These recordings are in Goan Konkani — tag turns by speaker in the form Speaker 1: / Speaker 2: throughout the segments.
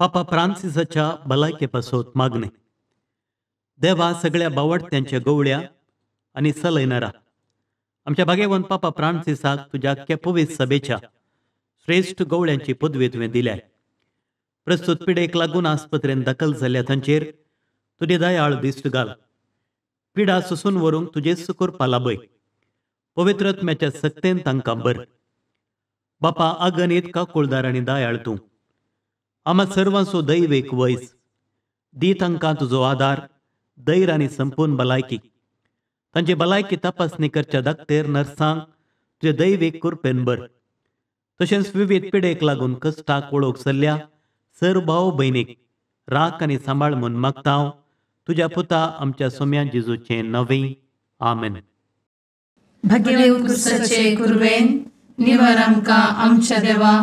Speaker 1: पापा फ्रांसिसाच्या भलायके पासत मागणे. देवा सगळ्या बावडत्यांच्या गवळ्या आनी सलयनारा आमच्या भाग्यवंत पापा फ्रांसिसाक तुज्या पवित्र सभेच्या श्रेश्ठ गवळ्यांची पदवी तुवें दिल्या. प्रस्तुत पिडेक लागून आस्पत्रेन दाखल जाल्ल्या तांचेर तुजी दयाळ दिश्ट घाल. पिडा सोसून व्हरूंक तुजेच कृपा लाभय. पवित्र आत्म्याच्या सक्तेन तांकां बर. बापा अगणीत काकुळदार आनी दयाळ तूं आमा सर्वांचो दैवेक वयस दी. तांकां तुजो आदार, धैर्य आनी संपूर्ण भलायकी. तांची भलायकी तपासणी करच्या दाक्तेर नर्सांक तुजे दैवीक कृपेन बर. तशेंच विविध पिडेक लागून कश्टाक वळोवंक सल्ल्या सर भाव भयणीक राख आनी सांबाळ म्हूण मागता हांव तुज्या पुता आमच्या सोम्या जेजूचें नवें. आमेन.
Speaker 2: भगेवंत क्रिस्ताचे कुर्बेन निवर आमकां आमच्या देवा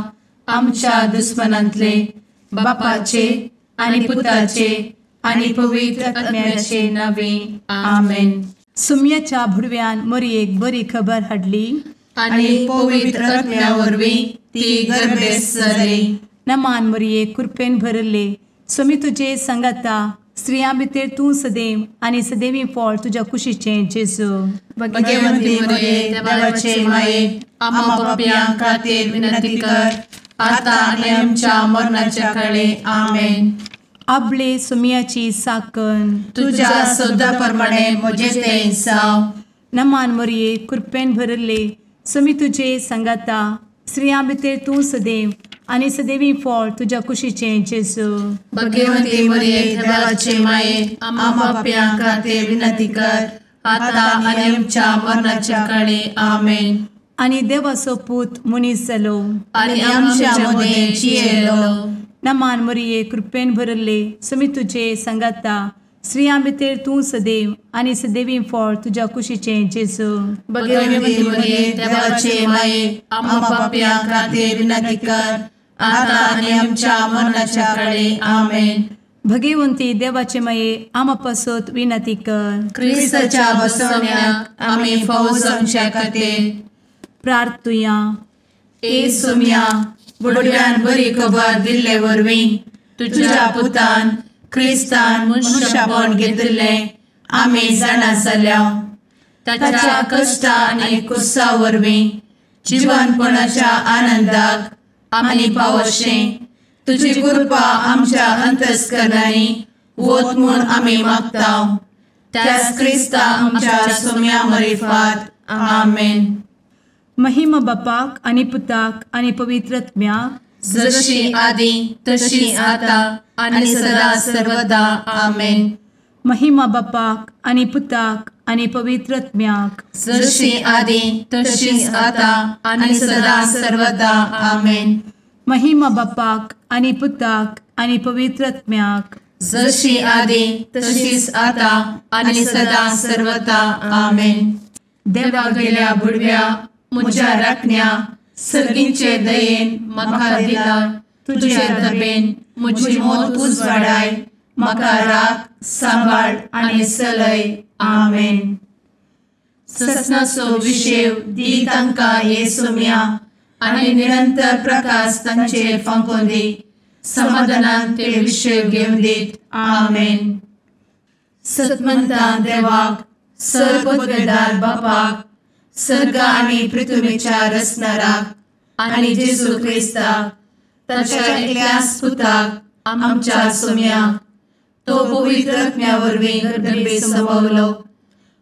Speaker 2: आमच्या दुस्मनांतले बापाचे आनी पुताचे आनी पवित्र आत्म्याचे नावे. आमेन.
Speaker 3: सुम्याच्या भुडव्यान मोरयेक बरी खबर हाडली
Speaker 2: आनी पवित्र आत्म्या वरवीं ती गर्भेस्त जाली.
Speaker 3: नमान मोरये, कृपेन भरले, स्वामी तुजे संगाता, स्त्रियां भितर तूं सदैव आनी सदैवी फळ तुज्या कुशीचें जेजू.
Speaker 2: भगवंती मोरये, देवाचे माये, आम्हा पापयां खातीर विनंती कर आता आनी आमच्या मरणाच्या काळे. आमेन.
Speaker 3: आपले सुमियाची साकन
Speaker 2: तुज्या सदा प्रमाणे म्हजें तें जावं.
Speaker 3: नमान मोरये, कृपेन भरले, स्वामी तुजे संगाता, स्त्रियां भितर तूं सदैव आनी सदैवी फळ तुज्या कुशीचें जेजू.
Speaker 2: भगवंती मोरये, देवाचे माये, आम्हा पापयां खातीर विनंती कर आता आनी आमच्या मरणाच्या काळे. आमेन.
Speaker 3: आनी देवाचो पूत मनीस जालो
Speaker 2: आनी आमच्या मदें जियेलो.
Speaker 3: नमान मोरये, कृपेन भरले, स्वामी तुजे संगाता, स्त्रियां भितर तूं सदैव आनी सदैवी फळ तुज्या कुशीचें जेजू.
Speaker 2: भगवंती मोरये, देवाचे माये, आम्हा पापयां खातीर विनंती कर आता आनी आमच्या मरणाच्या काळे. आमेन.
Speaker 3: भगवंती देवाचे माये, आम्हा पासत विनंती कर.
Speaker 2: क्रिस्ताच्या बसवण्याक आमी फावो जावच्या खातीर
Speaker 3: प्रार्थुया.
Speaker 2: ए सोम्या, बुडव्यान बरी खबर दिल्ले वरवीं तुज्या पुतान क्रिस्तान मनशापण घेतिल्लें आमी जाणा जाल्या. ताच्या कश्टा आनी कुसा वरवीं जिवनपणाच्या आनंदाक आमी पावशें तुजी कृपा आमच्या अंतस्करणांनी वत म्हूण आमी मागता. त्याच क्रिस्ता आमच्या सोम्या मरिफात. आमेन.
Speaker 3: महिमा बापाक आनी पुताक आनी पवित्र आत्म्याक,
Speaker 2: जशी आदी तशी आता आनी सदा सर्वदा. आमेन.
Speaker 3: महिमा बापाक आनी पुताक आनी पवित्र आत्म्याक,
Speaker 2: जशी आदी तशी आता आनी सदा सर्वदा. आमेन.
Speaker 3: महिमा बापाक आनी पुताक आनी पवित्र आत्म्याक,
Speaker 2: जशी आदी तशीच आता आनी सदा सर्वदा. आमेन. देवा गेल्या बुडव्या म्हज्या राखण्या सर्गींचे दयेन म्हाका दिला तुजे दबेन म्हजी मोत उजवाडाय म्हाका राख सांबाळ आनी सलय. आमेन. ससनाचो विशेव दी तांकां हे सोम्या आनी निरंतर प्रकाश तांचेर फांकोवन दी. समाधानान ते विशेव घेवन दीत. आमेन. सतमंता देवाक, सर पदवेदार बापाक, सर्ग आनी पृथ्वीच्या रचणाराक आनी जेजू क्रिस्ताक ताच्या एकल्याच पुताक आमच्या सोम्याक, तो पवित्र आत्म्या वरवीं गर्भे संभवलो,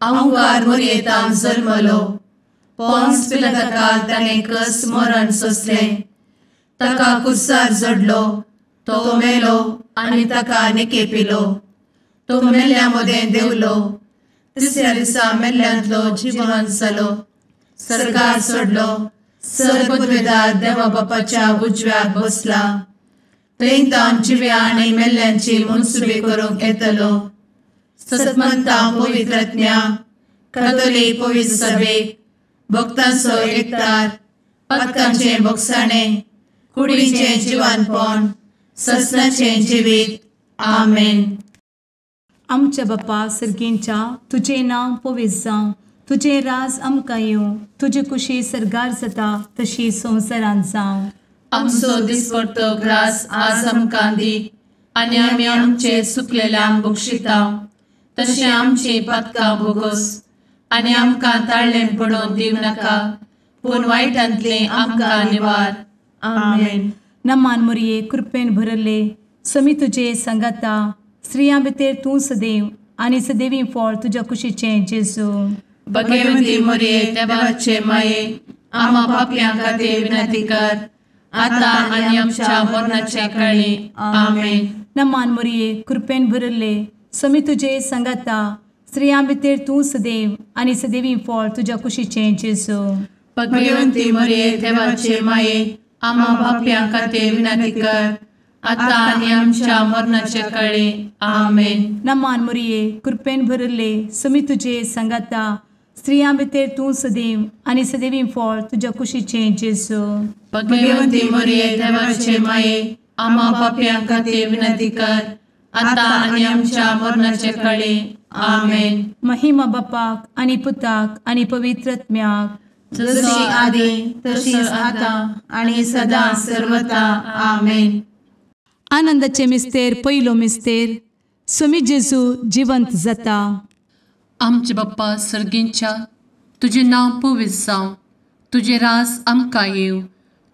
Speaker 2: अहंकार मोरयेतान जल्मलो, पोन्स पिलाताकाल ताणें कस मरण सोंसलें, ताका कुर्सार जडलो, तो मेलो आनी ताका निकेपिलो, तो मेल्ल्या मदें देंवलो, तिसऱ्या दिसा मेल्ल्यांतलो जिवन जालो, सर्गार सोडलो, सर पदवेदार देवा बापाच्या उजव्याक बसला, थंय तावन जिव्या आनी मेल्ल्यांची मनसुबी करूंक येतलो. सतमंता पवित्र आत्म्या, कातोलीक पवित्र सभेक, भक्तांचो एकतार, पातकांचें भोगसाणें, कुडीचें जिवानपण, ससनाचें जिवीत. आमेन.
Speaker 3: आमच्या बापा सर्गींच्या, तुजें नांव पवित्र जावं, तुजें राज आमकां येवं, तुजी कुशी सर्गार जाता तशी संवसारांत जावं.
Speaker 2: आमचो दिसपडतो ग्रास आज आमकां दी आनी आमी आमचे सुकलेल्यांक बक्षिता तशें आमची पातकां भोगोस आनी आमकां ताळ्ळें पडोवन दिवं नाका पूण वायटांतलें आमकां निवार. आमेन.
Speaker 3: नमान मोरये कृपेन भरले समी तुजे सांगाता स्त्रियां भितर तूं सदैव आनी सदैवी फळ तुज्या कुशीचें जेजू.
Speaker 2: भगवती मोरये देवाचे माये आमा पापयां खातीर विनंती कर आतां आनी आमच्या मरणाच्या काळी. आमेन.
Speaker 3: नमान मोरये कृपेन भरले समी तुजे सांगाता स्त्रियां भितर तूं सदैव आनी सदैवी फळ तुज्या कुशीचें जेजू.
Speaker 2: भगवती मोरये देवाचे माये आमा पापयां खातीर विनंती कर आतां आनी आमच्या मरणाच्या काळी. आमेन.
Speaker 3: नमान मोरये कृपेन भरले समी तुजे सांगाता स्त्रियां भितर तूं सदैव आनी सदैवी फळ तुज्या कुशीचें जेजू.
Speaker 2: भगवती मोरये देवाचे माये आमा पापयां खातीर विनंती कर आतां आनी आमच्या मरणाच्या काळी. आमेन.
Speaker 3: महिमा बापाक आनी पुताक आनी पवित्र आत्म्याक
Speaker 2: जशी आदी तशीच आतां आनी सदां सर्वता. आमेन.
Speaker 3: आनंदाचे मिस्तेर पयलो मिस्तेर स्वामी जेजू जिवंत जाता.
Speaker 4: आमचे बाप्पा सर्गींच्या तुजें नांव पवित्र जावं, तुजें रास आमकां येवं,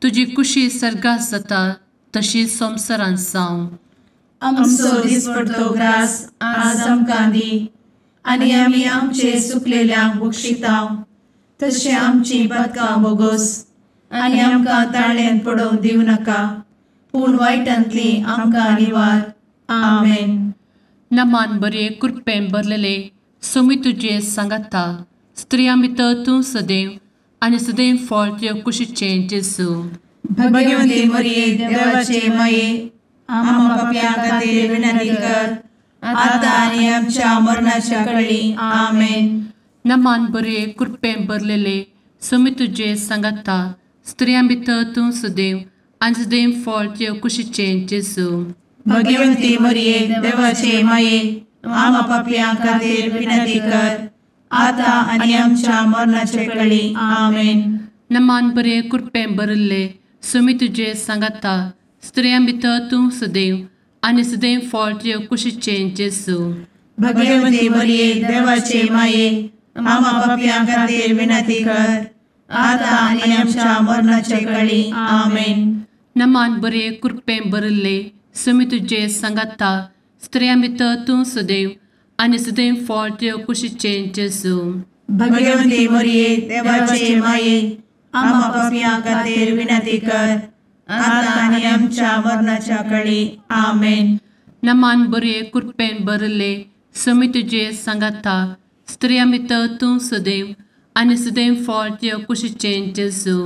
Speaker 4: तुजी कुशी सर्गात जाता तशी संवसारांत जावं.
Speaker 2: आमचो दिसपडतो ग्रास आज आमकां दी आनी आमी आमचे सुकलेल्यांक बक्षिता तशें आमची पातकां भोगोस आनी आमकां ताळ्ळेंत पडोवंक दिवं नाका पूण वायटांतली आमकां निवार. आमेन.
Speaker 4: नमान बरे कृपेन भरलेले स्वामी तुजे सांगाता स्त्रियां भितर तूं सदैव आनी सदैव फळ तुज्या कुशीचें जेजू.
Speaker 2: भगवती मोरये देवाचे माये आमा पापयां खातीर विनंती कर आतां आनी आमच्या मरणाच्या काळी. आमेन.
Speaker 4: नमान बरे कृपेन भरलेले स्वामी तुजे सांगाता स्त्रियां भितर तूं सदैव आनी सदैव फळ तुज्या कुशीचें जेजू.
Speaker 2: भगवती मोरये देवाचे माये आमा पापयां खातीर विनंती कर आतां आनी आमच्या मरणाच्या काळी. आमेन.
Speaker 4: नमान बरे कृपेन भरलेले स्वामी तुजे सांगाता स्त्रियां भितर तूं सदैव आनी सदैव फळ तुज्या कुशीचें जेजू.
Speaker 2: भगवती मोरये देवाचे माये आमा पापयां खातीर विनंती कर आतां आनी आमच्या मरणाच्या काळी. आमेन.
Speaker 4: नमान बरे कृपेन भरलेले स्वामी तुजे सांगाता स्त्रियां भितर तूं सदैव आनी सदैव फळ तुज्या कुशीचें जेजू.
Speaker 2: भगवती मोरये देवाचे माये आमा पापयां खातीर विनंती कर आतां आनी आमच्या मरणाच्या काळी. आमेन.
Speaker 4: नमान बरे कृपेन भरलेले स्वामी तुजे सांगाता स्त्रियां भितर तूं सदैव आनी सदैव फळ तुज्या कुशीचें जेजू.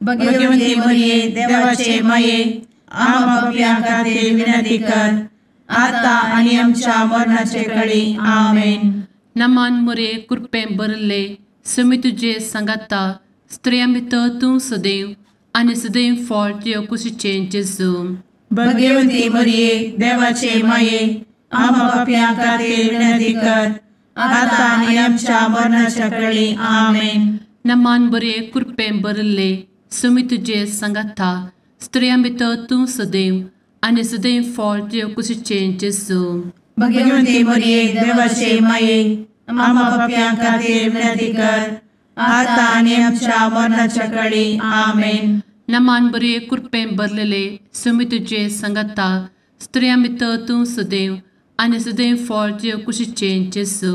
Speaker 2: भगवती मोरये देवाचे माये आमा पापयां खातीर विनंती कर आतां आनी आमच्या मरणाच्या काळी. आमेन.
Speaker 4: नमान मोरये कृपेन भरलेले स्वामी तुजे सांगाता स्त्रियां भितर तूं सदैव आनी सदैव फळ तुज्या कुशीचें जेजू.
Speaker 2: भगवती मोरये देवाचे माये आमा पापयां खातीर विनंती कर आतां आनी आमच्या मरणाच्या काळी. आमेन.
Speaker 4: नमान बरे कृपेन भरलेले स्वामी तुजे सांगाता स्त्रियां भितर तूं सदैव आनी सदैव फळ तुज्या कुशीचें जेजू.
Speaker 2: भगवती मोरये देवाचे माये आमा पापयां खातीर विनंती कर आतां आनी आमच्या मरणाच्या काळी. आमेन.
Speaker 4: नमान बरे कृपेन भरलेले स्वामी तुजे सांगाता स्त्रियां भितर तूं सदैव आनी सदैव फळ तुज्या कुशीचें जेजू.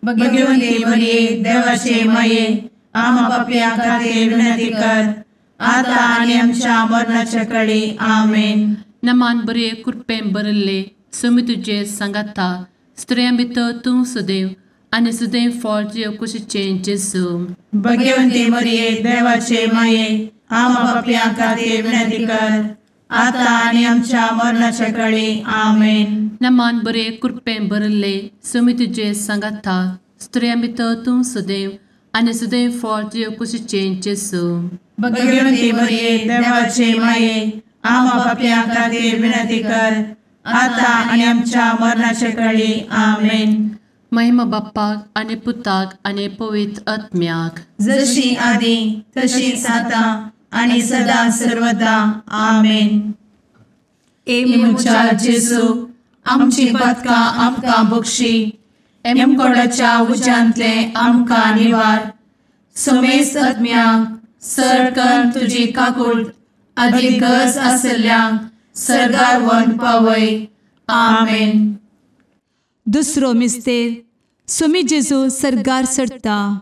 Speaker 2: भगवती मोरये देवाचे माये आमा पापयां खातीर विनंती कर आतां आनी आमच्या मरणाच्या काळी. आमेन.
Speaker 4: नमान बरे कृपेन भरलेले स्वामी तुजे सांगाता स्त्रियां भितर तूं सदैव आनी सदैव फळ तुज्या कुशीचें जेजू.
Speaker 2: भगवती मोरये देवाचे माये आमा पापयां खातीर विनंती कर आतां आनी आमच्या मरणाच्या काळी. आमेन.
Speaker 4: नमान बरे कृपेन भरलेले स्वामी तुजे सांगाता स्त्रियां भितर तूं सदैव आनी सदैव फळ तुज्या कुशीचें जेजू.
Speaker 2: भगवती मोरये देवाचे माये आमा पापयां खातीर विनंती कर आतां आनी आमच्या मरणाच्या काळी. आमेन.
Speaker 4: महिमा बाप्पाक आनी पुताक आनी पवित्र आत्म्याक
Speaker 2: जशी आदी तशीच आतां आनी सदा सर्वदा. आमेन. ए म्हज्या जेजू, आमची पातकां आमकां बक्षी, एमकोडाच्या उज्यांतले आमकां निवार. समेस्त आत्म्यांक सरकन तुजी काकूट आदी गरज आशिल्ल्यांक सर्गार व्हरून पावय. आमेन.
Speaker 3: दुसरो मिस्तेर सुमी जेजू सर्गार सरता.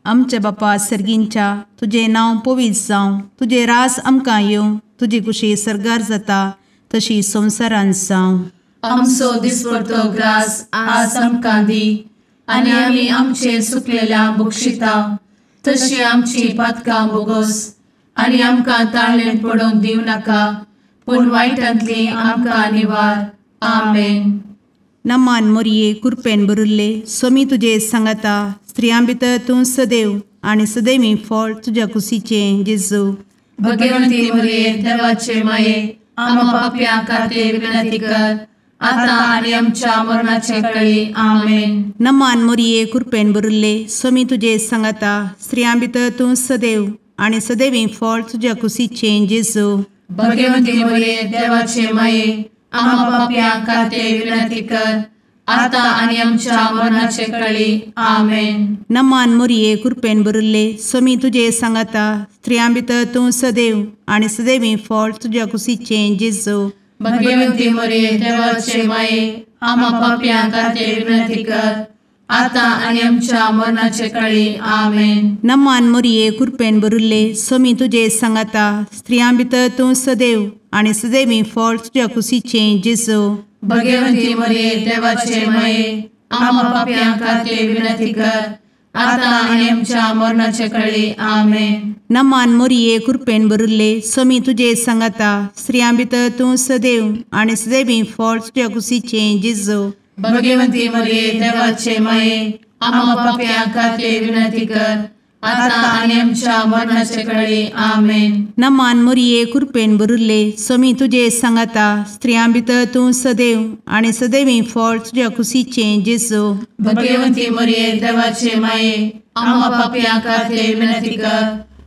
Speaker 5: आमच्या बापा सर्गींच्या, तुजें नांव पवित्र जावं, तुजें रास आमकां येवं, तुजी कुशी सर्गार जाता तशी संवसारांत जावं.
Speaker 2: आमचो दिसपडतो ग्रास आज आमकां दी आनी आमी आमचे सुकलेल्या बक्षिता तशी आमची पातकां बोगोस आनी आमकां ताळेन पडोवंक दिवं नाका, पूण वायटांतली आमकां निवार. आमेन.
Speaker 5: नमान मोरये, कुरपेन भरिल्ले, सोमी तुजे सांगाता, स्त्रियां भितर तूं सदैव आनी सदैवी फळ तुज्या कुशीचें जेजू.
Speaker 2: भगवंती मोरये, देवाचे माये, आमा पापयां खातीर विनंती कर, आतां आनी आमच्या मरणाचे कळी. आमेन.
Speaker 5: नमान मोरये, कुरपेन भरिल्ले, सोमी तुजे सांगाता, स्त्रियां भितर तूं सदैव आनी सदैवी फळ तुज्या कुशीचें जेजू.
Speaker 2: भगवंती मोरये, देवाचे माये, आमा पापयां खातीर विनंती कर, आतां आनी आमच्या मरणाचे कळी. आमेन.
Speaker 5: नमान मोरये, कुरपेन भरिल्ले, सोमी तुजे सांगाता, स्त्रियां भितर तूं सदैव आनी सदैवी फळ तुज्या कुशीचें जेजू.
Speaker 2: भगवंती मोरये, देवाचे माये, आमा पापयां खातीर विनंती कर, आतां आनी आमच्या मरणाचे कळी. आमेन.
Speaker 5: नमान मोरये, कुरपेन भरिल्ले, सोमी तुजे सांगाता, स्त्रियां भितर तूं सदैव आनी सदैवी फळ तुज्या कुशीचें जेजू.
Speaker 2: भगवंती मोरये, देवाचे माये, आमा पापयां खातीर विनंती कर, आतां आनी आमच्या मरणाचे कळी. आमेन.
Speaker 5: नमान मोरये, कुरपेन भरिल्ले, सोमी तुजे सांगाता, स्त्रियां भितर तूं सदैव आनी सदैवी फळ तुज्या कुशीचें जेजू.
Speaker 2: भगवंती मोरये, देवाचे माये, आमा पापयां खातीर विनंती कर, आतां आनी आमच्या मरणाचे कळी. आमेन.
Speaker 5: नमान मोरये, कुरपेन भरिल्ले, सोमी तुजे सांगाता, स्त्रियां भितर तूं सदैव आनी सदैवी फळ तुज्या कुशीचें जेजू.
Speaker 2: भगवंती मोरये, देवाचे माये, आमा पापयां खातीर विनंती कर,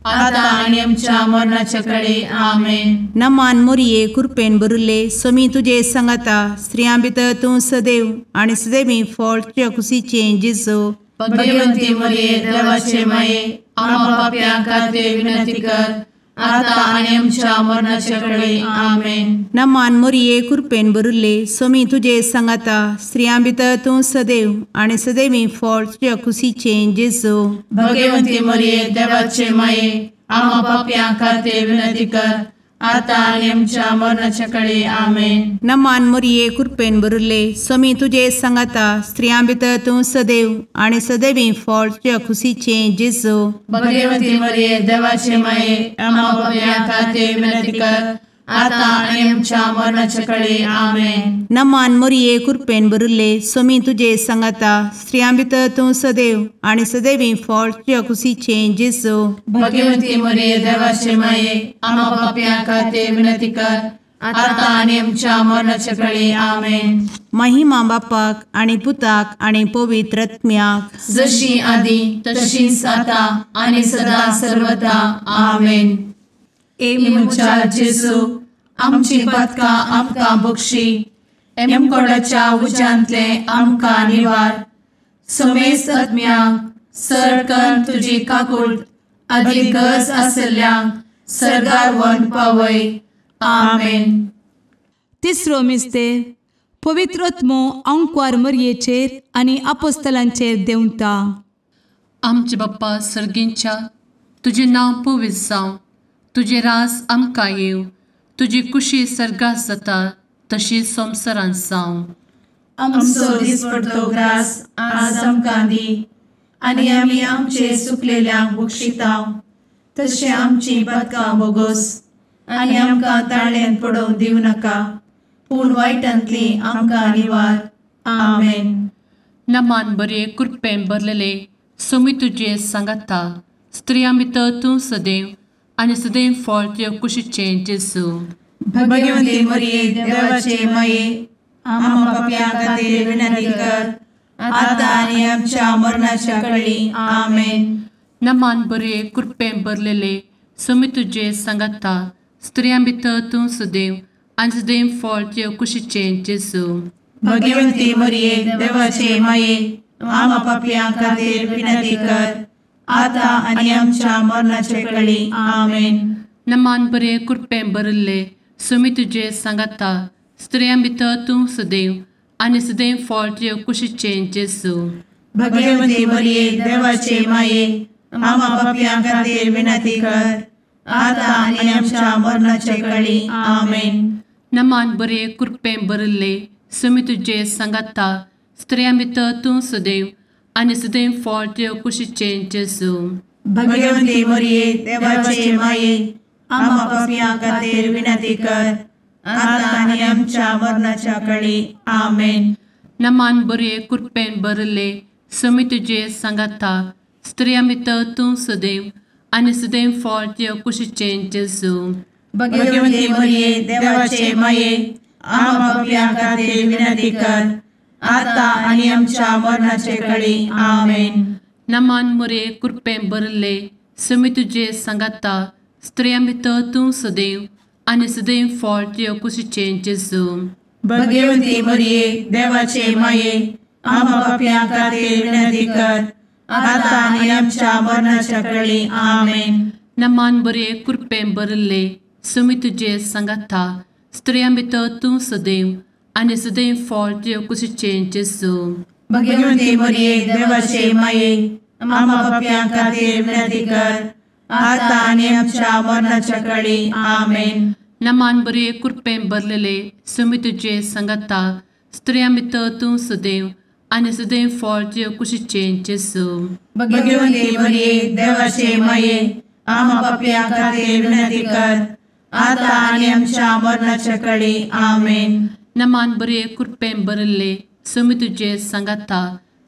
Speaker 2: आतां आनी आमच्या मरणाचे कळी. आमेन.
Speaker 5: नमान मोरये, कुरपेन भरिल्ले, सोमी तुजे सांगाता, स्त्रियां भितर तूं सदैव आनी सदैवी फळ तुज्या कुशीचें जेजू.
Speaker 2: भगवंती मोरये, देवाचे माये, आमा पापयां खातीर विनंती कर, आतां आनी आमच्या मरणाचे कळी. आमेन.
Speaker 5: नमान मोरये, कुरपेन भरिल्ले, सोमी तुजे सांगाता, स्त्रियां भितर तूं सदैव आनी सदैवी फळ तुज्या कुशीचें जेजू.
Speaker 2: भगवंती मोरये, देवाचे माये, आमा पापयां खातीर विनंती कर, आतां आनी आमच्या मरणाचे कळी. आमेन.
Speaker 5: नमान मोरये, कुरपेन भरिल्ले, सोमी तुजे सांगाता, स्त्रियां भितर तूं सदैव आनी सदैवी फळ तुज्या कुशीचें जेजू.
Speaker 2: भगवंती मोरये, देवाचे माये, आमा पापयां खातीर विनंती कर, आतां आनी आमच्या मरणाचे कळी. आमेन.
Speaker 5: नमान मोरये, कुरपेन भरिल्ले, सोमी तुजे सांगाता, स्त्रियां भितर तूं सदैव आनी सदैवी फळ तुज्या कुशीचें जेजू.
Speaker 2: भगवंती मोरये, देवाचे माये, आमा पापयां खातीर विनंती कर, आतां आनी आमच्या मरणाचे कळी. आमेन.
Speaker 5: महिमा बापाक आनी पुताक आनी पवित्र आत्म्याक,
Speaker 2: जशी आदी तशीच आतां आनी सदा सर्वदा. आमेन. ए म्हज्या जेजू, आमची पातकां आमकां बक्षी, एमकोडाच्या उज्यांतले आमकां निवार. समेस्त आत्म्यांक सरकन तुजी काकूट आदी गरज आशिल्ल्यांक सर्गार व्हरून पावय. आमेन.
Speaker 3: तिसरो मिस्तेर पवित्र आत्मो आंकवार मरयेचेर आनी आपोस्तलांचेर देंवता.
Speaker 4: आमचे बाप्पा सर्गींच्या, तुजें नांव पवित्र जावं, तुजें रास आमकां येवं, तुजी कुशी सर्गात जाता तशी संवसारांत जावं.
Speaker 2: आमचो दिसपडतो ग्रास आज आमकां दी आनी आमी आमचे सुकलेल्यांक बक्षिता तशें आमची पातकां बोगोस आनी आमकां ताळ्यान पडोवंक दिवं नाका, पूण वायटांतली आमकां निवार. आमेन.
Speaker 4: नमान बरे कृपेन भरलेले, सोमी तुजे सांगाता, स्त्रियां भितर तूं सदैव आनी सदैव फळ तुज्या कुशीचें जेजू.
Speaker 2: भगवंती मरिये, देवाचे माये, आम्हा पाप्यां खातीर विनंती कर, आतां आनी आमच्या मरणाच्या कळी. आमेन.
Speaker 4: नमान बरे कृपेन भरलेले, सोमी तुजे सांगाता, स्त्रियां भितर तूं सुदैव आनी सुदैव फळ तुजे कुशीचें जेजू।
Speaker 2: भगवंती मरिये देवाचे माये, आमा पापयां खातीर विनंती कर, आतां आनी आमच्या मरणाचे वेळी। आमेन।
Speaker 4: नमान बरे कृपेन भरिल्ले, सोमी तुजे सांगाता, स्त्रियां भितर तूं सुदैव आनी सुदैव फळ तुजे कुशीचें जेजू।
Speaker 2: भगवंती मरिये देवाचे माये, आमा पापयां खातीर विनंती कर, आतां आनी आमच्या मरणाचे वेळी। आमेन।
Speaker 4: नमान बरे कृपेन भरिल्ले, सोमी तुजे सांगाता, स्त्रियां भितर तूं सुदैव आनी सुदैव फळ तुजे कुशीचें जेजू।
Speaker 2: भगवंती मरिये देवाचे माये, आमा पापयां खातीर विनंती कर, आतां आनी आमच्या मरणाच्या वेळी। आमेन।
Speaker 4: नमान बरे कृपेन भरिल्ले, सोमी तुजे सांगाता, स्त्रियां भितर तूं सुदैव आनी सुदैव फळ तुजे कुशीचें जेजू।
Speaker 2: भगवंती मरिये देवाचे माये, आमा पापयां खातीर विनंती कर, आतां आनी आमच्या मरणाचे वेळी। आमेन।
Speaker 4: नमान मरिये कृपेन भरिल्ले, सोमी तुजे सांगाता, स्त्रियां भितर तूं सुदैव आनी सुदैव फळ तुजे कुशीचें जेजू।
Speaker 2: भगवंती मरिये देवाचे माये, आमा पापयां खातीर विनंती कर, आतां आनी आमच्या मरणाच्या वेळी। आमेन।
Speaker 4: नमान बरे कृपेन भरिल्ले, सोमी तुजे सांगाता, स्त्रियां भितर तूं सुदैव आनी सुदैव फळ तुजे कुशीचें जेजू।
Speaker 2: भगवंती मरिये देवाचे माये, आमा पापयां खातीर विनंती कर, आतां आनी आमच्या मरणाच्या वेळी। आमेन।
Speaker 4: नमान बरे कृपेन भरिल्ले, सोमी तुजे सांगाता, स्त्रियां भितर तूं सुदैव आनी सुदैव फळ तुजे कुशीचें जेजू।
Speaker 2: भगवंती मरिये देवाचे माये, आमा पापयां खातीर विनंती कर, आतां आनी आमच्या मरणाच्या वेळी। आमेन।
Speaker 4: नमान बरे कृपेन भरिल्ले, सोमी तुजे सांगाता,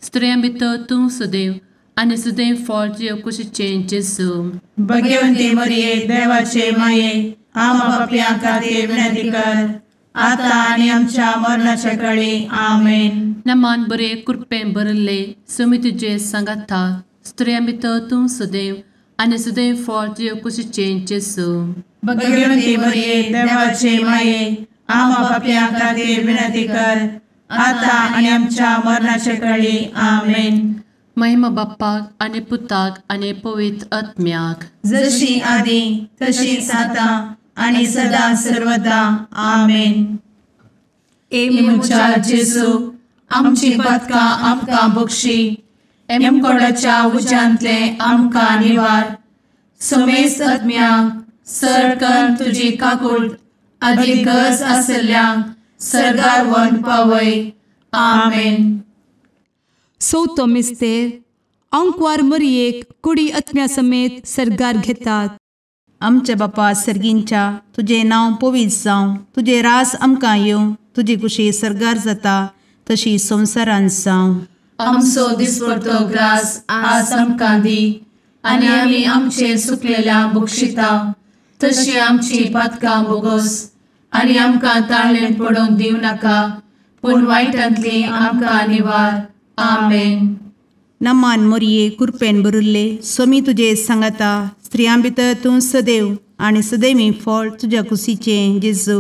Speaker 4: स्त्रियां भितर तूं सुदैव आनी सुदैव फळ तुजे कुशीचें जेजू।
Speaker 2: भगवंती मरिये देवाचे माये, आमा पापयां खातीर विनंती कर, आतां आनी आमच्या मरणाच्या वेळी। आमेन।
Speaker 4: नमान बरे कृपेन भरिल्ले, सोमी तुजे सांगाता, स्त्रियां भितर तूं सुदैव आनी सुदैव फळ तुजे कुशीचें जेजू।
Speaker 2: भगवंती मरिये देवाचे माये, आमा पापयां खातीर विनंती कर, आतां आनी आमच्या मरणाच्या वेळी। आमेन।
Speaker 4: महिमा बाप्पाक आनी पुताक आनी पवित्र आत्म्याक,
Speaker 2: जशी आदी तशीच आतां आनी सदा सर्वदा। आमेन।
Speaker 3: ए
Speaker 2: म्हज्या जेजू, आमची पातकां आमकां बक्षी, एमकोडाच्या उज्यांतले आमकां निवार, समेस्त आत्म्यांक सरकन तुजी काकूट आदी गरज आसल्ल्यांक सर्गार व्हरून पावय। आमेन।
Speaker 3: चवथो मिस्तेर, आंकवार मरियेक कुडी आत्म्या समेत सर्गार घेतात।
Speaker 5: आमच्या बापा सर्गींच्या, तुजें नांव पवित्र जावं, तुजें रास आमकां येवं, तुजी कुशी सर्गार जाता तशी संवसारांत जावं।
Speaker 2: आमचो दिसपडतो ग्रास आज आमकां दी, आनी आमी आमचे सुकलेल्या बक्षिता तशी आमची पातकां बोगोस, आनी आमकां ताळेन पडोवंक दिवं नाका, पूण वायटांतली आमकां निवार। आमेन।
Speaker 5: नमान मोरये कृपेन भरिल्ले, सोमी तुजे सांगाता, स्त्रियां भितर तूं सदैव आनी सदैवी फळ तुज्या कुशीचें जेजू।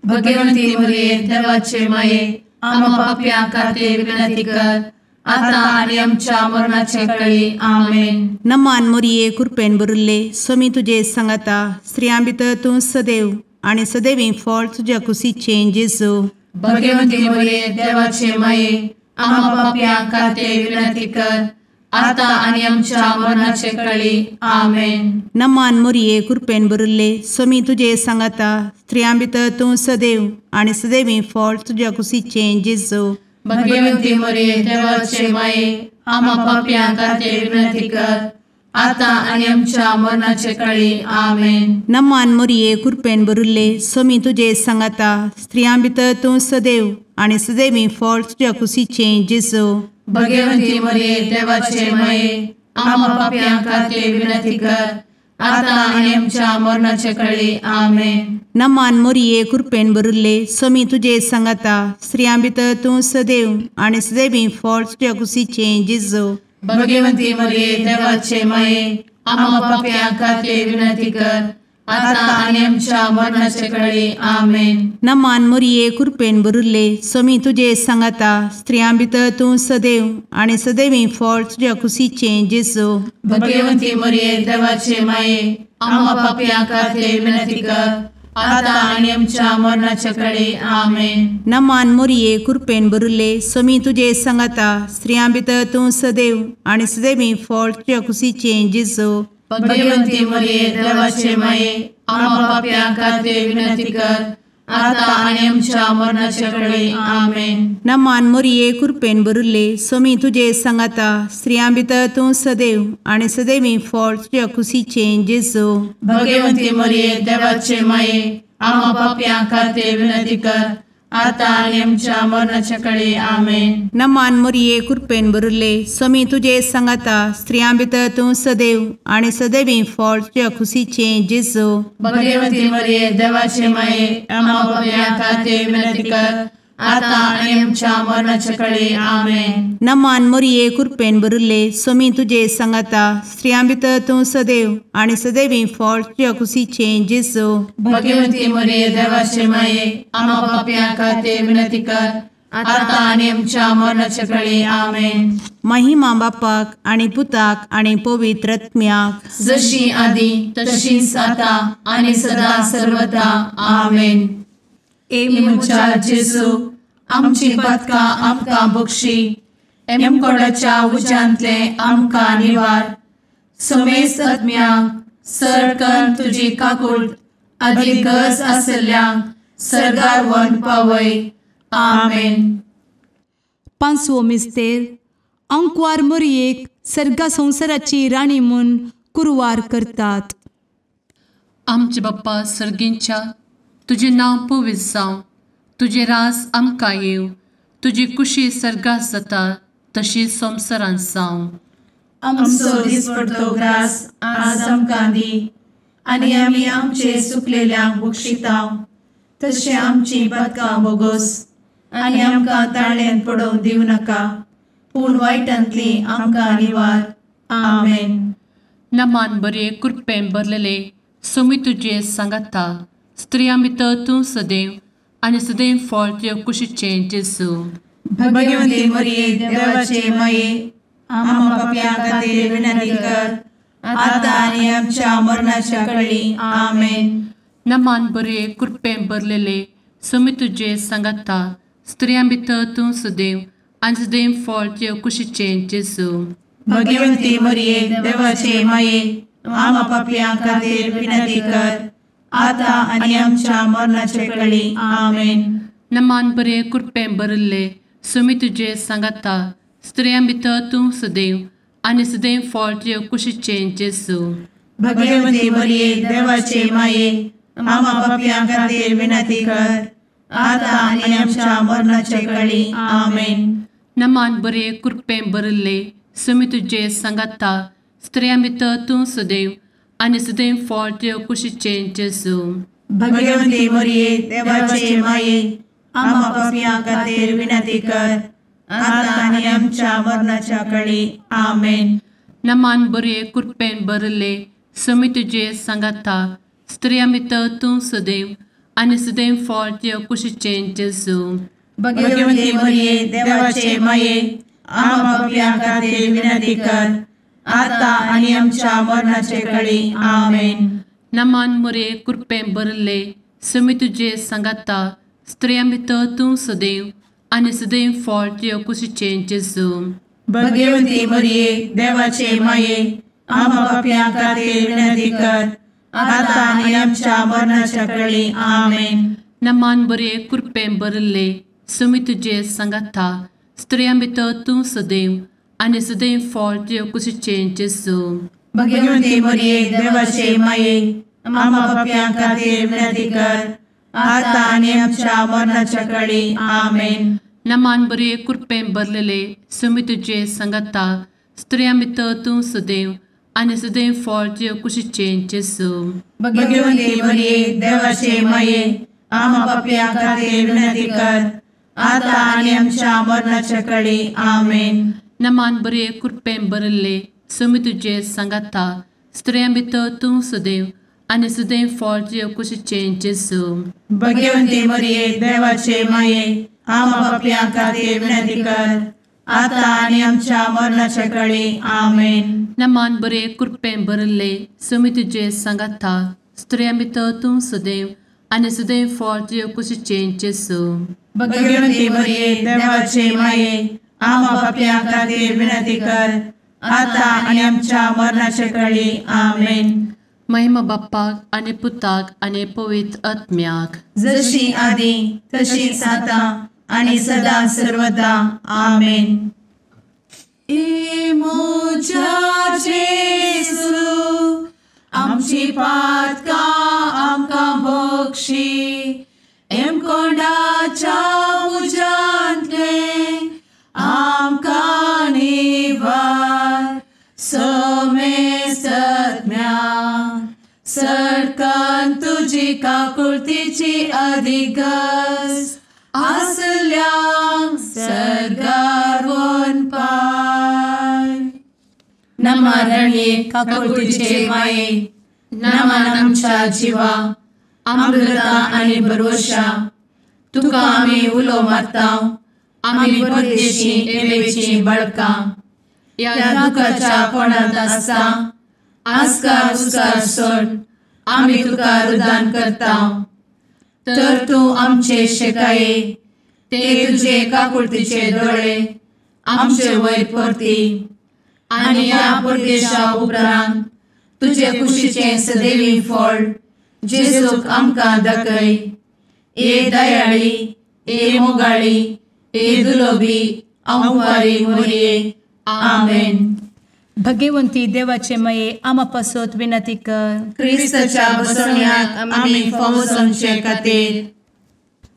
Speaker 2: भगवंती मरिये देवाचे माये, आमा पापयां खातीर विनंती कर, आतां आनी आमच्या मरणाचे वेळी। आमेन।
Speaker 5: नमान मोरये कृपेन भरिल्ले, सोमी तुजे सांगाता, स्त्रियां भितर तूं सदैव आनी सदैवी फळ तुज्या कुशीचें जेजू।
Speaker 2: भगवंती मरिये देवाचे माये, आमा पापयां खातीर विनंती कर, आतां आनी आमच्या मरणाचे वेळी। आमेन।
Speaker 5: नमान मोरये कृपेन भरिल्ले, सोमी तुजे सांगाता, स्त्रियां भितर तूं सदैव आनी सदैवी फळ तुज्या कुशीचें जेजू।
Speaker 2: भगवंती मरिये देवाचे माये, आमा पापयां खातीर विनंती कर, आतां आनी आमच्या मरणाचे वेळी। आमेन।
Speaker 5: नमान मोरये कृपेन भरिल्ले, सोमी तुजे सांगाता, स्त्रियां भितर तूं सदैव आनी सदैवी फळ तुज्या कुशीचें जेजू।
Speaker 2: भगवंती मरिये देवाचे माये, आमा पापयां खातीर विनंती कर, आतां आनी आमच्या मरणाचे वेळी। आमेन।
Speaker 5: नमान मोरये कृपेन भरिल्ले, सोमी तुजे सांगाता, स्त्रियां भितर तूं सदैव आनी सदैवी फळ तुज्या कुशीचें जेजू।
Speaker 2: भगवंती मरिये देवाचे माये, आम्हा पापयां खातीर विनंती कर आतां आनी आमच्या मरणाचे कळी. आमेन.
Speaker 5: नमान मोरये कृपेन भरिल्ले स्वामी तुजे सांगाता, स्त्रियां भितर तूं सदैव आनी सदैवी फळ तुज्या कुशीचें जेजू.
Speaker 2: भगवंती मोरये देवाचे माये आम्हा पापयां खातीर विनंती कर आतां आनी आमच्या मरणाचे कळी. आमेन.
Speaker 5: नमान मोरये कृपेन भरिल्ले स्वामी तुजे सांगाता, स्त्रियां भितर तूं सदैव आनी सदैवी फळ तुज्या कुशीचें जेजू.
Speaker 2: भगवंती मोरये देवाचे माये आम्हा पापयां खातीर विनंती कर आतां आनी आमच्या मरणाचे कळी. आमेन.
Speaker 5: नमान मोरये कृपेन भरिल्ले स्वामी तुजे सांगाता, स्त्रियां भितर तूं सदैव आनी सदैवी फळ तुज्या कुशीचें जेजू.
Speaker 2: भगवंती मोरये देवाचे माये आम्हा पापयां खातीर विनंती कर आतां आनी आमच्या मरणाचे कळी. आमेन.
Speaker 5: नमान मोरये कृपेन भरिल्ले स्वामी तुजे सांगाता, स्त्रियां भितर तूं सदैव आनी सदैवी फळ तुज्या कुशीचें जेजू.
Speaker 2: भगवंती मोरये देवाचे माये आम्हा पापयां खातीर विनंती कर आतां आनी आमच्या मरणाचे कळी. आमेन.
Speaker 5: नमान मोरये कृपेन भरिल्ले स्वामी तुजे सांगाता, स्त्रियां भितर तूं सदैव आनी सदैवी फळ तुज्या कुशीचें जेजू.
Speaker 2: भगवंती मोरये देवाचे माये आम्हा पापयां खातीर विनंती कर आतां आनी आमच्या मरणाचे कळी. आमेन.
Speaker 5: महिमा बापाक आनी पुताक आनी पवित्र आत्म्याक,
Speaker 2: जशी आदी तशीच आतां आनी सदा सर्वदा. आमेन. ए म्हज्या जेजू आमची पातकां आमकां बक्षी, एमकोडाच्या उज्यांतले आमकां निवार, समेस्त आत्म्यांक सरकन तुजी काकूट आदी गरज आशिल्ल्यांक सर्गार व्हरून पावय. आमेन.
Speaker 3: पांचवो मिस्तेर अंकवार मोरयेक सर्गा संवसाराची राणी म्हूण कुरवार करतात.
Speaker 4: आमचे बाप्पा सर्गींच्या, तुजें नांव पवित्र जावं, तुजें रास आमकां येवं, तुजी कुशी सर्गात जाता तशी संवसारांत जावं.
Speaker 2: आमचो दिसपडतो ग्रास आज आमकां दी आनी आमी आमचे चुकलेल्यांक बक्षिता तशें आमची पातकां बोगोस आनी आमकां ताळ्यांत पडोवंक दिवं नाका, पूण वायटांतली आमकां निवार. आमेन.
Speaker 4: नमान बरे कृपेन भरलेले स्वामी तुजे सांगाता, स्त्रियां भितर तूं सदैव आनी सदैव फळ तुज्या कुशीचें जेजू.
Speaker 2: भगवंती मोरये देवाचे माये आम्हा पापयां खातीर विनंती कर आतां आनी आमच्या मरणाच्या कळी. आमेन.
Speaker 4: नमान बरे कृपेन भरलेले स्वामी तुजे सांगाता, स्त्रियां भितर तूं सदैव आनी सदैव फळ तुज्या कुशीचें जेजू.
Speaker 2: भगवंती मोरये देवाचे माये आम्हा पापयां खातीर विनंती कर आतां आनी आमच्या मरणाचे कळी. आमेन.
Speaker 4: नमान बरे कृपेन भरिल्ले स्वामी तुजे सांगाता, स्त्रियां भितर तूं सदैव आनी सदैव फळ तुज्या कुशीचें जेजू.
Speaker 2: भगवंती मोरये देवाचे माये आम्हा पापयां खातीर विनंती कर आतां आनी आमच्या मरणाचे कळी. आमेन.
Speaker 4: नमान बरे कृपेन भरिल्ले स्वामी तुजे सांगाता, स्त्रियां भितर तूं सदैव आनी सदैव फळ तुज्या कुशीचें जेजू.
Speaker 2: भगवंती मोरये देवाचे माये आम्हा पापयां खातीर विनंती कर आतां आनी आमच्या मरणाच्या कळी. आमेन.
Speaker 4: नमान बरे कृपेन भरिल्ले स्वामी तुजे सांगाता, स्त्रियां भितर तूं सदैव आनी सदैव फळ तुज्या कुशीचें जेजू.
Speaker 2: भगवंती मोरये देवाचे माये आम्हा पापयां खातीर विनंती कर आतां आनी आमच्या मरणाचे कळी. आमेन.
Speaker 4: नमान मोरये कृपेन भरिल्ले स्वामी तुजे सांगाता, स्त्रियां भितर तूं सदैव आनी सदैव फळ तुज्या कुशीचें जेजू.
Speaker 2: भगवंती मोरये देवाचे माये आम्हा पापयां खातीर विनंती कर आतां आनी आमच्या मरणाच्या कळी. आमेन.
Speaker 4: नमान बरे कृपेन भरिल्ले स्वामी तुजे सांगाता, स्त्रियां भितर तूं सदैव आनी सदैव फळ तुज्या कुशीचें जेजू.
Speaker 2: भगवंती मोरये देवाचे माये आम्हा पापयां खातीर विनंती कर आतां आनी आमच्या मरणाच्या कळी. आमेन.
Speaker 4: नमान बरे कृपेन भरलेले स्वामी तुजे सांगाता, स्त्रियां भितर तूं सदैव आनी सदैव फळ तुज्या कुशीचें जेजू.
Speaker 2: भगवंती मोरये देवाचे माये आम्हा पापयां खातीर विनंती कर आतां आनी आमच्या मरणाच्या कळी. आमेन.
Speaker 4: नमान बरे कृपेन भरिल्ले स्वामी तुजे सांगाता, स्त्रियां भितर तूं सदैव आनी सदैव फळ तुजे कुशीचें जेजू.
Speaker 2: भगवंती मरिये देवाचे माये आमा पापयां खातीर विनंती कर आतां आनी आमच्या मरणाच्या कळी. आमेन.
Speaker 4: नमान बरे कृपेन भरिल्ले स्वामी तुजे सांगाता, स्त्रियां भितर तूं सदैव आनी सदैव फळ तुजे कुशीचें जेजू.
Speaker 2: भगवंती मरिये देवाचे माये आमा पापयां खातीर विनंती कर आतां आनी आमच्या मरणाच्या कळी. आमेन.
Speaker 4: महिमा बाप्पाक आनी पुताक आनी पवित्र आत्म्याक,
Speaker 2: जशी आदी तशीच आतां आनी सदा सर्वदा. आमेन. ए म्हज्या जेजू आमची पातकां आमकां बक्षी, एमकोंडाच्या उज्यांतले आमकां निवार, समेस्तज्ञा सरकान तुजी काकुळतीची अधिगस आसल्यांक सर्गार वनपाय. नमरणे काकुळतीचे माये, नमन आमच्या जिवा अमृता आनी भरवशा, तुका आमी उलो मारता, आमी परदेशी एवेची बळकां, ह्या दुखाच्या कोणांत आसता आस्कार उस्कार सोड आमी तुका रुदान करता, तर तूं आमचे शेकाये ते तुजे काकुळतीचे दोळे आमचे वयर परती आनी ह्या परदेशा उपरांत तुजे कुशीचें सदैवी फळ जेजूक आमकां दाखय. ए दयाळी, ए मोगाळी, ए दुलोबी अंवारी मोरये. आमेन.
Speaker 3: भगवंती देवाचे मये आमा पासत विनंती कर.
Speaker 2: क्रिस्ताच्या बसवण्याक आमी फावो जावचे खातीर.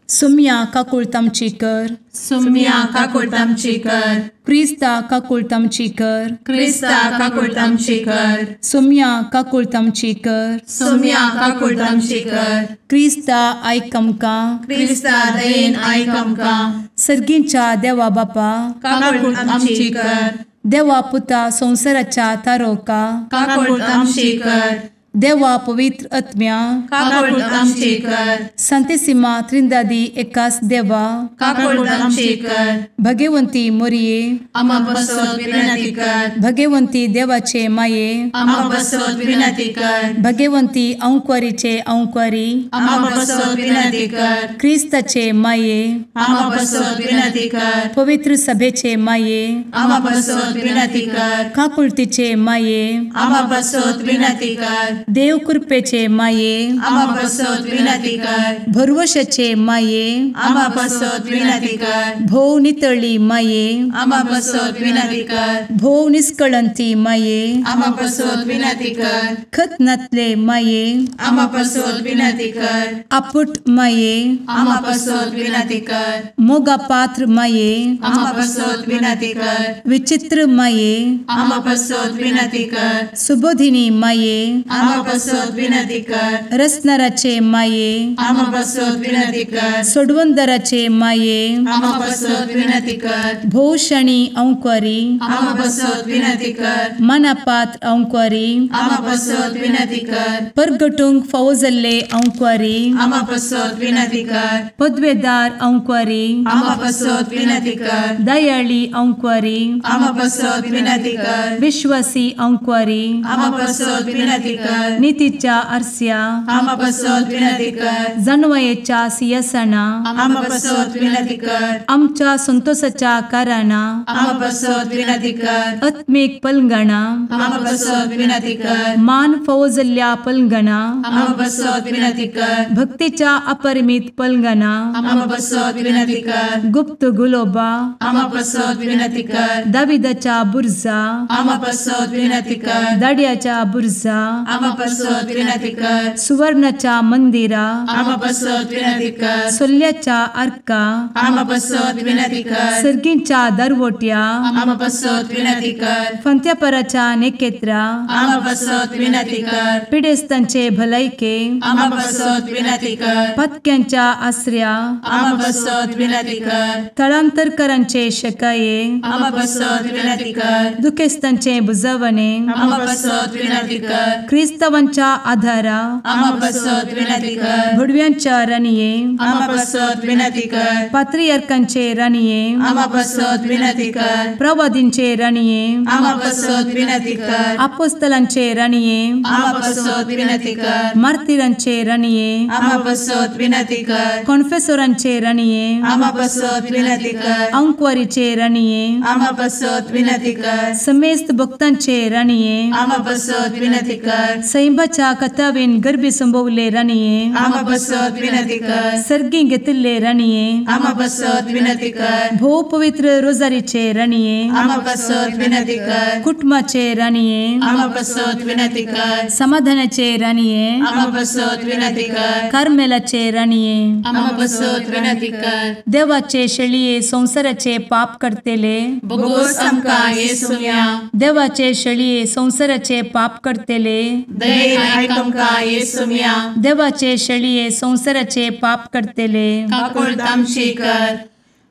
Speaker 3: सुम्या काकुळट आमची कर.
Speaker 2: सुम्या काकुळट आमची कर.
Speaker 3: क्रिस्ता काकुळट आमची कर.
Speaker 2: क्रिस्ता काकुळट आमची कर.
Speaker 3: सुम्या काकुळट आमची कर.
Speaker 2: सुम्या काकुळट आमची कर.
Speaker 3: क्रिस्ता आयक आमकां.
Speaker 2: क्रिस्ता दयेन आयक आमकां.
Speaker 3: सर्गींच्या देवा बापा
Speaker 2: काकुळट आमची कर.
Speaker 3: देवा पुता संवसाराच्या तारोका
Speaker 2: काकुळट आमची कर.
Speaker 3: देवा पवित्र आत्म्या
Speaker 2: काकुळट आमची कर.
Speaker 3: संतेसिमा त्रिंदादी एकास देवा
Speaker 2: काकुळट आमची कर.
Speaker 3: भगवंती मोरये
Speaker 2: आमा पासत विनंती कर.
Speaker 3: भगवंती देवाचे माये
Speaker 2: आमा पासत विनंती कर.
Speaker 3: भगवंती अंकुरीचे अंकुरी
Speaker 2: आमा पासत विनंती कर.
Speaker 3: क्रिस्ताचे माये
Speaker 2: आमा पासत विनंती कर.
Speaker 3: पवित्र सभेचे माये
Speaker 2: आमा पासत विनंती कर.
Speaker 3: काकुळतीचे माये
Speaker 2: आमा पासत विनंती कर.
Speaker 3: देव कृपेचे माये
Speaker 2: आमा पासत विनंती कर.
Speaker 3: भरवशाचे माये
Speaker 2: आमा पासत विनंती कर.
Speaker 3: भोव नितळी माये
Speaker 2: आमा पासत विनंती कर.
Speaker 3: भोव निष्कळंती माये
Speaker 2: आमा पासत विनंती कर.
Speaker 3: खतनातले माये
Speaker 2: आमा पासत विनंती कर.
Speaker 3: आपुट माये
Speaker 2: आमा पासत विनंती कर.
Speaker 3: मोगा पात्र माये
Speaker 2: आमा पासत विनंती कर.
Speaker 3: विचित्र माये
Speaker 2: आमा पासत विनंती कर.
Speaker 3: सुबोधिनी माये
Speaker 2: आमा पासत विनंती कर.
Speaker 3: रसनाराचे माये
Speaker 2: आमा पासत विनंती कर.
Speaker 3: सोडवंदराचे माये
Speaker 2: आमा पासत विनंती कर.
Speaker 3: भोवशणी अंकुरी
Speaker 2: आमा पासत विनंती कर.
Speaker 3: मनापात्र अंकुरी
Speaker 2: आमा पासत विनंती कर.
Speaker 3: परगटूंक फावो जाल्ले अंकुरी
Speaker 2: आमा पासत विनंती कर.
Speaker 3: पदवेदार अंकुरी
Speaker 2: आमा पासत विनंती कर.
Speaker 3: दयाळी अंकुरी
Speaker 2: आमा पासत विनंती कर.
Speaker 3: विश्वासी अंकुरी
Speaker 2: आमा पासत विनंती कर.
Speaker 3: नितीच्या आरस्या
Speaker 2: आमा पासत विनंती कर.
Speaker 3: जानवयेच्या सिंहासना
Speaker 2: आमा पासत विनंती कर.
Speaker 3: आमच्या संतोषाच्या कारणा
Speaker 2: आमा पासत विनंती कर.
Speaker 3: आत्मीक पलंगणा
Speaker 2: आमा पासत विनंती कर.
Speaker 3: मान फावो जाल्ल्या पलंगणा
Speaker 2: आमा पासत विनंती कर.
Speaker 3: भक्तीच्या अपरिमित पलंगणा
Speaker 2: आमा पासत विनंती कर.
Speaker 3: गुप्त गुलोबा
Speaker 2: आमा पासत विनंती कर.
Speaker 3: दाविदाच्या बुर्जा
Speaker 2: आमा पासत विनंती कर.
Speaker 3: दाड्याच्या बुर्जा आमा
Speaker 2: आमा पासत विनंती कर।
Speaker 3: सुवर्णाच्या मंदिरा
Speaker 2: आमा पासत विनंती कर।
Speaker 3: सोल्याच्या आर्का
Speaker 2: आमा पासत विनंती कर।
Speaker 3: सर्गींच्या दरवट्या
Speaker 2: आमा पासत विनंती कर।
Speaker 3: फंत्यापराच्या नेकेत्रा
Speaker 2: आमा पासत विनंती कर।
Speaker 3: पिडेस्तांचे भलायके
Speaker 2: आमा पासत विनंती कर।
Speaker 3: पत्क्यांच्या आसऱ्या
Speaker 2: आमा पासत विनंती कर।
Speaker 3: थळांतरकरांचे शकाये
Speaker 2: आमा पासत विनंती कर।
Speaker 3: दुखेस्तांचे बुजवणे
Speaker 2: आमा पासत विनंती कर।
Speaker 3: क्रिस्तावांच्या आधारा
Speaker 2: आमा पासत विनंती कर।
Speaker 3: भुडव्यांच्या राणये
Speaker 2: आमा पासत विनंती कर।
Speaker 3: पात्रियार्कांचे राणये
Speaker 2: आमा पासत विनंती कर।
Speaker 3: प्रवादींचे राणये
Speaker 2: आमा पासत विनंती कर।
Speaker 3: अपोस्तलांचे राणये
Speaker 2: आमा पासत विनंती कर।
Speaker 3: मार्तीरांचे राणये
Speaker 2: आमा पासत विनंती कर।
Speaker 3: कॉन्फेसोरांचे राणये
Speaker 2: आमा पासत विनंती कर।
Speaker 3: अंकवारीचे राणये
Speaker 2: आमा पासत विनंती कर।
Speaker 3: समेस्त भक्तांचे राणये
Speaker 2: आमा पासत विनंती कर।
Speaker 3: सैंबाच्या कथावेन गर्भी संभवले राणये
Speaker 2: आमा पासत विनंती कर।
Speaker 3: सर्गी घेतिल्ले राणये
Speaker 2: आमा पासत विनंती कर।
Speaker 3: भोव पवित्र रोजारीचे राणये
Speaker 2: आमा पासत विनंती कर।
Speaker 3: कुटुंबाचे राणये
Speaker 2: आमा पासत विनंती कर।
Speaker 3: समाधानाचे राणये
Speaker 2: आमा पासत विनंती कर।
Speaker 3: कार्मेलाचे राणये
Speaker 4: आमा पासत विनंती कर।
Speaker 3: देवाचे शेळये संसाराचे पाप करतेले
Speaker 2: बोगोस आमकां येसुम्या
Speaker 3: देवाचे शेळये संसाराचे पाप करतेले
Speaker 2: दयेन आयक आमकां येसुम्या
Speaker 3: देवाचे शेळये संसाराचे पाप करतेले
Speaker 2: काकुळट आमची कर।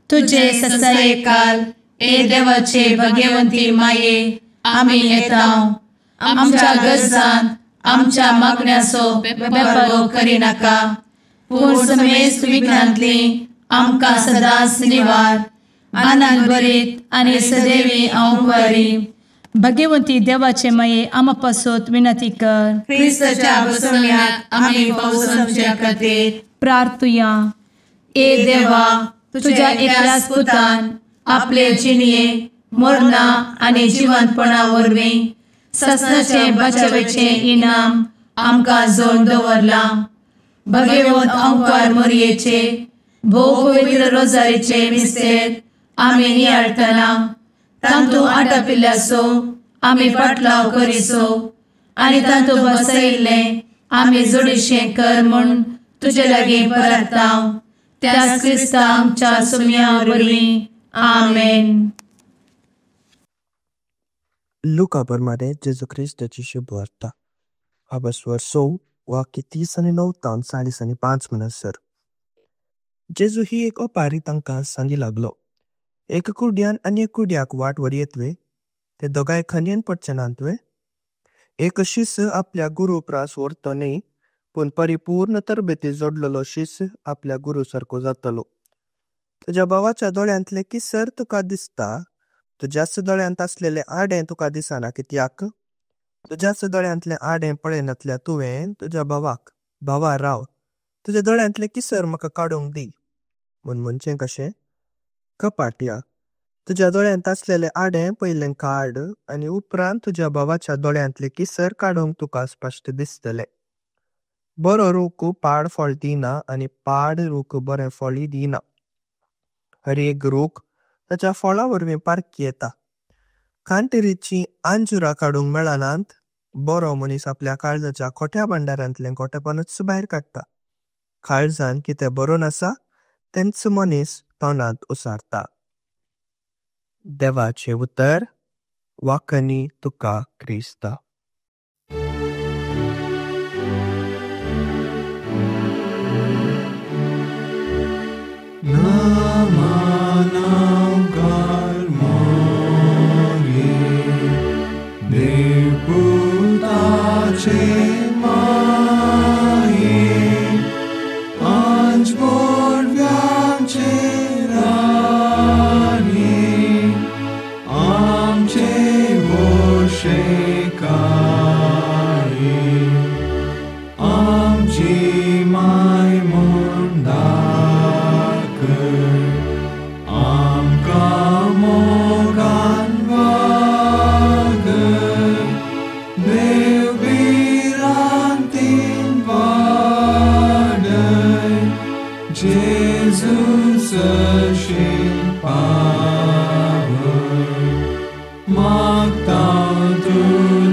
Speaker 3: तुझे
Speaker 2: ससायेकाल ए देवाचे भगवंती माये आमी येता आमच्या गरजान आमच्या मागण्याचो बेपारो करिनाका पूण समेस्त विघ्नांतली आमकां सदांच निवार आनंद भरीत आनी सदैवी अंकुरी।
Speaker 3: भगवंती देवाचे माये आमा पासत विनंती कर।
Speaker 2: क्रिस्ताच्या बसवण्याक आमी पावसाच्या खातीर
Speaker 3: प्रार्थुया।
Speaker 2: ए देवा तुझ्या एकल्याच पुतान आपले जिणये मरणा आनी जिवंतपणा वरवीं ससनाचे बचावेचे इनाम आमकां जोडून दवरलां। भगवंत अंकार मोरयेचे भोव पवित्र रोजारीचे मिस्तेर आमी नियाळटना तांतू आटापिल्ल्याचो आमी पाटलाव करिसो आनी तांतू बसयिल्लें आमी जोडीशें कर म्हूण तुजे लागीं परताव त्याच क्रिस्ता आमच्या सुम्या वरवीं आमेन।
Speaker 6: लुका प्रमाणे जेजू क्रिस्ताची शुभवार्ता अबस्वर 6 वाक्य 30 आनी 9 तावन 40 आनी 5 म्हणसर जेजू ही एक ओपारी तांकां सांगी लागलो। एक कुड्यान आनी एक कुड्याक वाट वरयेतवे ते दोगांय खंयेन पडचे नातवे। एक शिष्य आपल्या गुरु प्रास व्हरतो न्ही पूण परिपूर्ण तरबेती जोडलेलो शिष्य आपल्या गुरु सारको जातलो। तुज्या भावाच्या दोळ्यांतले किसर तुका दिसता तुज्याच दोळ्यांत आसलेले आडें तुका दिसना कित्याक? तुज्याच दोळ्यांतले आडें पळयनातल्या तुवें तुज्या भावाक भावा राव तुज्या दोळ्यांतले किसर म्हाका काडूंक दी म्हूण म्हणचें कशें? कपाटया तुज्या दोळ्यांत आसलेले आडें पयलें काड आनी उपरांत तुज्या भावाच्या दोळ्यांतले किसर काडूंक तुका स्पश्ट दिसतले। बरो रूख पाड फळ दिना आनी पाड रूख बरें फळी दिना। हर एक रूख ताच्या फळा वरवीं पारखी येता। कांटेरीची आंजुरां काडूंक मेळनात। बरो मनीस आपल्या काळजाच्या खोट्या भांडारांतलें खोटेपणूच भायर काडटा। काळजान कितें बरोवन आसा तेंच मनीस तोंडांत उसारता। देवाचें उतर वाकनी तुका क्रिस्ता।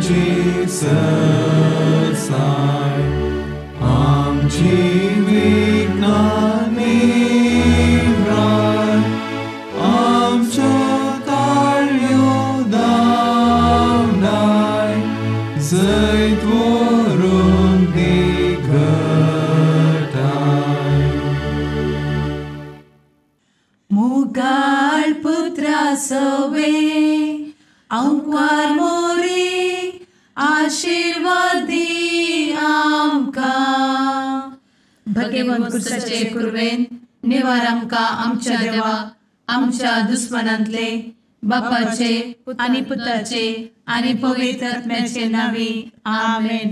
Speaker 7: Jesus, जैत व्हरून दी घटाय.
Speaker 2: मुगाळ पुत्रा सवे आंकवार मोरे आशीर्वाद दी आमकां.
Speaker 3: भगवंत कुर्साचे कुर्वेन निवार आमकां आमच्या देवा आमच्या दुस्मनांतले बापाचे आनी पुताचे आनी पवित्र आत्म्याचे नांवी आमेन.